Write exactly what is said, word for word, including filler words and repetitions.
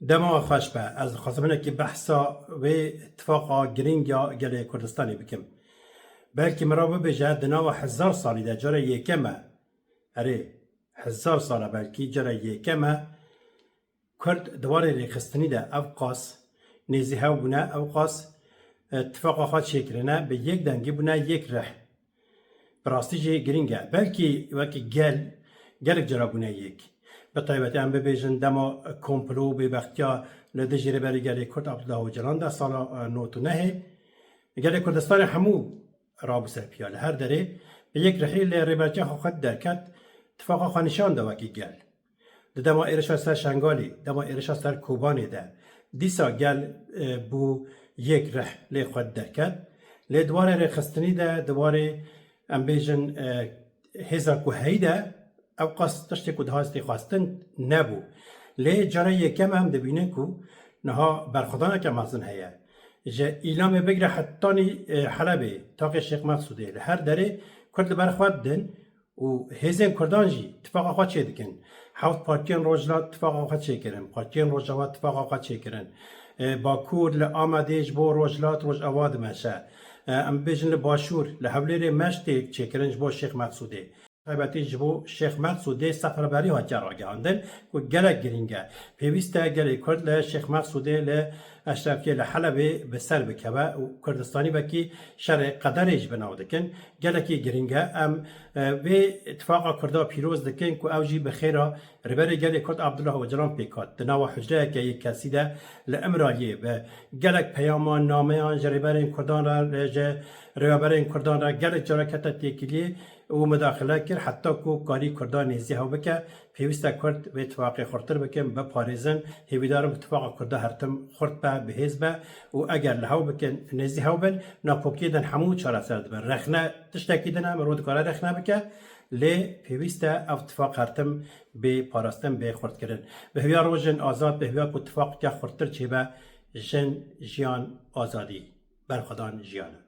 Dema we xweş be. Ez dixwazim hinekî behsa wê tifaqa girîng ya gelê Kurdistanê bikim. Belkî min re bibêje, di nava hezar salî de cara yekem e. Erê, hezar sal e belkî cara yekem e. Kurd di warê rêxistinî de ev qas nêzî hew bûne, ew qas, e, tifaqa xwe çêkirine, bi yek dengî bûne yek rih. Bi rastî jî girîng e. Belkî wekî gel, gelek cara bûne yek. Bi taybetî em bibêjin dema komplo û bêbextiya li dijî Rêberê Gelê Kurd Abdullah Ocalan de sala, e, nod û nehê, gelê Kurdistanê hemû rabû ser piya. Li her derê bi yek rihî lê rêbertiya xwe xwet derket, tifaqa xwe nîşan da wekî gel. Di dema êrişa ser Şengalê, dema êrişa ser Kobanê de dîsa gel, e, bû yek rih lê xwe derket. Lê di warê rêxistinî de, di warê, em bêjin, e, hêza ku heyî de ew qas tiştê ku dihastê xwestin nebû. Lê cara yekem em dibînin ku niha berxwedaneke mezin heye. Ji Îlamê bigre hetanî, e, Helebê, taxê Şêx Meqsûdê li her derê Kurd li ber xwe didin û hêzên Kurdan jî tifaqa xwe çêdikin. Heft partiyên Rojhilat tifaqa xwe çêkirin, partiyên Rojava tifaqa xwe çêkirin. E, Bakur li Amedê ji bo Rojhilat, Rojava dimeşe. E, em bibêjin li Başûr, li Hewlêrê meş tê çêkirin ji bo Şêx Meqsûdê. Taybetî ji bo Şêx Meqsûdê seferberî hatiye ragihandin ku gelek girîng e. Pêwîst e gelê Kurd li Şêx Meqsûdê, li Eşrefiyê, li Helebê bi ser bikeve û Kurdistanî wekî şerê qederê ji binaw dikin. Gelekî girîng e. Em, e, vê tifaqa Kurda pîroz dikin ku ew jî bi xêra Rêberê Gelê Kurd Abdullah Ocalan pêk hat. Di nava hucreyeke yek kesî de li Îmraliyê bi gelek peyaman, nameyan ji rêberên Kurdan re, ji rêveberên Kurdan re gelek cara kete têkiliyê û mudaxile kir, heta ku karî Kurdan nêzî hew bike. Pêwîst e Kurd vê tifaqê xurtir bikin, biparêzin. Hêvîdar im ku tifaqa Kurda her tim xurt be, bihêz be û eger li hew bikin, nêzî hew bin, nakokiyê din hemû çareser dibin. Rexne tiştekî din e, mirov dikare rexne bike, lê pêwîst e ev tifaq her tim bê parastin, bê xurtkirin. Bi hêviya rojên azad, bi hêviya ku tifaqeke xurttir çêbe, jin, jiyan, azadî, berxwedan jiyan e.